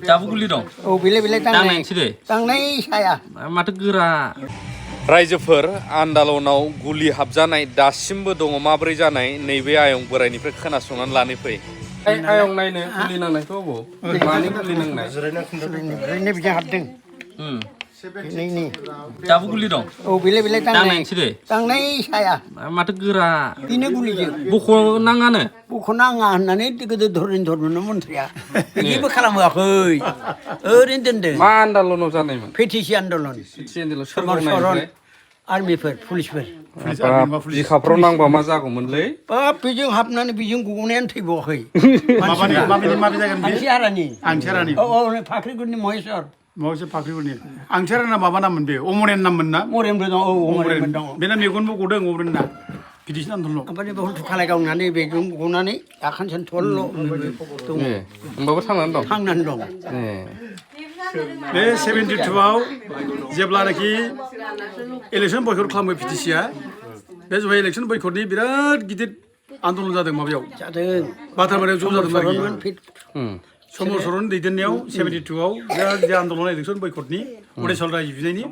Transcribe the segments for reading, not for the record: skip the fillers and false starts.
दाबो गुलि दं बिलाइ बिलाइ दांनायसै दे दांनाय साया माथो गोरा रायजोफोर आन्दालनाव गुलि हाबजानाय दासिमबो दङ माब्रै जानाय नैबे आयं बोराइनिफ्राय खोनासंनानै लानो फै आयं नायनो गुलि नांनायखौ अबाव मानि गुलि नांनाय जिरायनाय बिजों हाबदों दाबो गुलि दं बिलाइ बिलाइ दांनायसै दे दांनाय साया माथो गोरा बेनो गुलिजों बख'नाङानो बख'नाङा होननानै गोदो धरनो मन्थ्रिया जेबो खालामोआखै ओरैनो दोनदों मा आन्दालनाव जानायमोन पेटिसि आन्दलन सोर मावनाय आर्मिफोर पुलिसफोर बिखाफ्राव नांबा मा जागौमोनलै बेजों हाबनानै बेजों गगनायानो थैबावाखै माबे जागोन आंसिहारानि फाख्रिगुरिनि महेश्वर फाख्रिगुरिनि आंसिहाराना माबा नाममोन बे अमरेन नाममोन ना मरेनबो दं अमरेनबो दं बेना मेगनबो गदों अमरेनना बिदिसो आन्दलन ओमफ्राय बेखौ खालाय गावनानै बेजों गनानै आखान्थिजों थल्ल' दङ होमबाबो थांनानै दं बे 72आव जेब्लानाखि इलेक्सन बयकट खालामो पिटिसिया बे जहाय इलेक्सन बयकटनि बिराद गिदिर आन्दलन जादों माबायाव बाथारबारियाव ज' जादोंमोन समर सरन दैदेननायाव 72आव बिराद गिदिर आन्दलन इलेक्सन बयकटनि उदैसल राय बिनायनि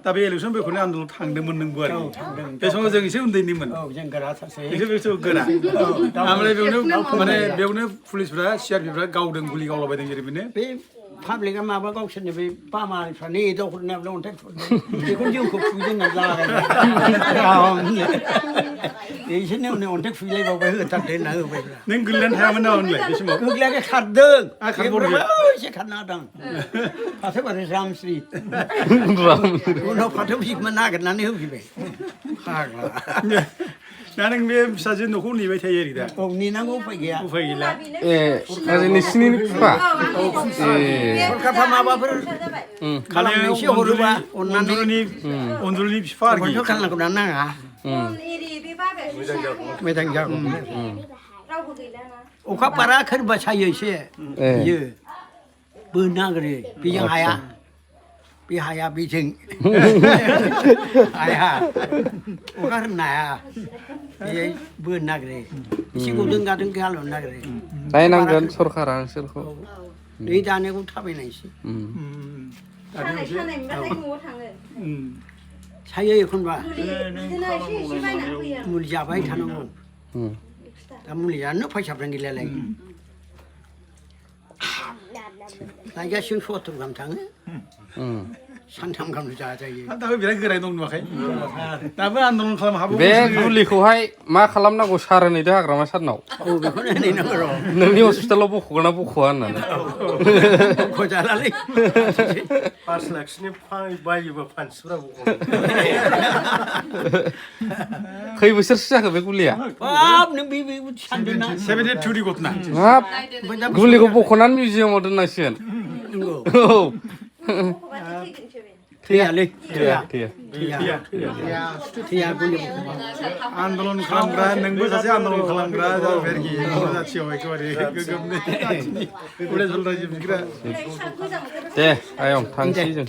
दा बे इलेक्सन बयकटनि आन्दलन थांदोंमोन नोंबो आरो बे समाव जों एसे उन्दैनिमोन एसे गोरा ओमफ्राय बेयावनो पुलिसफ्रा सिआरपिफ्रा गावदों गुलि गावलाबायदों जेरैबायनो बे पाब्लिकआ माबा गावसोरनि बै बामानिफ्रानो एदाव हरनायाव अन्थाइ फुरदों बेखौ जोंखौ खुबैदों होनना बिसोरनो अन्थाइ खुबैलायबावबाय होथारदो होनना होबाय नों गोलैनानै थायामोन नामा होनलाय बे समाव गोग्लैयाखै खारदों एसे खारना दं फाथो बारि रामश्री उनाव फाथो बिगोमा नागिरनानै होफैबाय फाग्ला दा नों बे फिसाजो न'खौ नेबाय थायो आरोखि दा नेनांगौ उफाय गैया नोंसिनि बिफा सरकारफ्रा माबाफोर खालामनोसो हरोबा अननानै अनजुलिनि बिफा आरोखि खालामनांगौ ना नाङा मोजां जागौ अखा बारा खोरबा सायो एसे बियो बोनो नागिरो बेजों हाया बे हाया बेजों हाया अखा होनो हाया बे बोनो नागिरो एसे गुदुं गादों गालनो नागिरो नायनांगोन सरकारा नोंसोरखौ दै दानायखौ थाबायनायसै सायो एखनबा मुलि जाबाय थानांगौ दा मुलि जानो फैसाफ्रानो गैलालाय लायगासिनो 70 गाहाम थाङो सानथाम गाहाम जाजायो दाबो बिराद गोराय दं नुवाखै दाबो आन्दलन खालाम हाबो बे गुलिखौहाय मा खालामनांगौ सार होनैदो हाग्रामा सारनाव बेखौनो होनैनांगौ र' नोंनि हस्पिटालाव बख'गोन ना बख'आ होननानै बख'जालालै 5 लाखसोनि बायोबा मानसिफ्रा खै बोसोरसो जाखो बे गुलिया बाब नों बे सानदोंना 72 गथना हाब गुलिखौ बख'नानै मिउजियामाव दोननांसिगोन औ थैयालै आन्दलन खालामग्रा नोंबो सासे आन्दलन खालामग्रा जाबाय आरोखि जाथियाव एखेबारे गोगोमनो उदायसल रायजो बिग्रा दे आयं थांसै जों